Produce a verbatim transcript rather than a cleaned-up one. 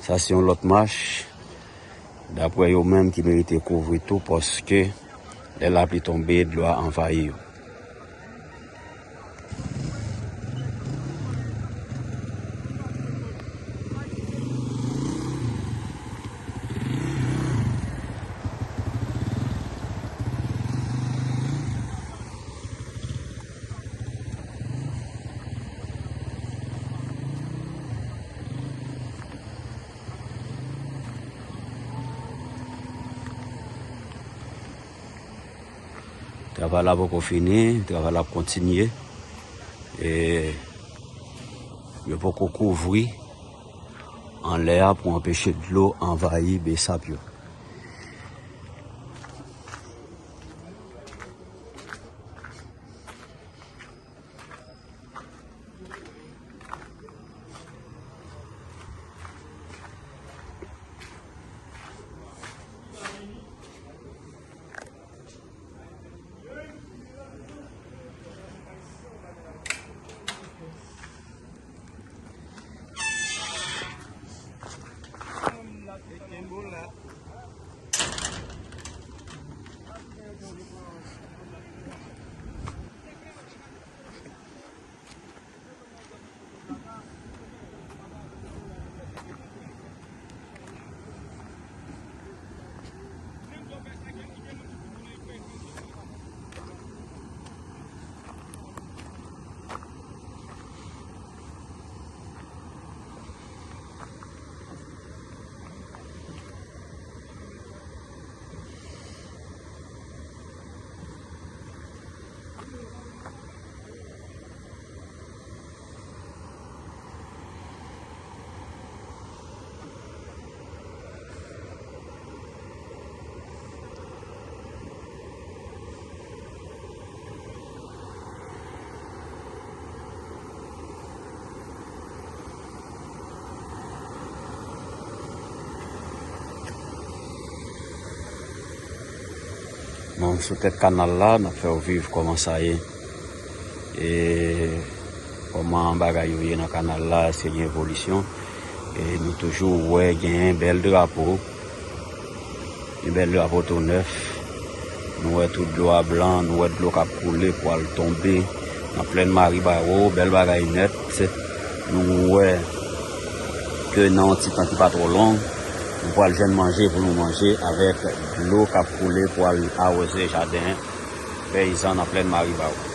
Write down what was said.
Sa se yon lòt mach, daprè yo menm, ki merite kouvri tou, paske lè lapli tonbe, dlo a anvayi yo. Travay la poko fini, travay la ap kontinye. E yo poko kouvri anlè a pou anpeche dlo anvayi Besap yo. Bon, sou tèt kanal la, n ap fè w viv kòman sa ye. E kòman bagay yo ye nan kanal la, èske gen evolisyon. E nou toujou wè gen bèl drapo, yon bèl drapo tou nèf. Nou wè tout dlo a blan, nou wè dlo k ap koule pou al tonbe nan plèn Maribawo, bèl bagay nèt. Nou wè ke nan yon ti tan ki pa twò long, nou pral jwenn manje pou nou manje avèk dlo k ap koule pou al awoze jaden peyizan nan plèn Maribawo.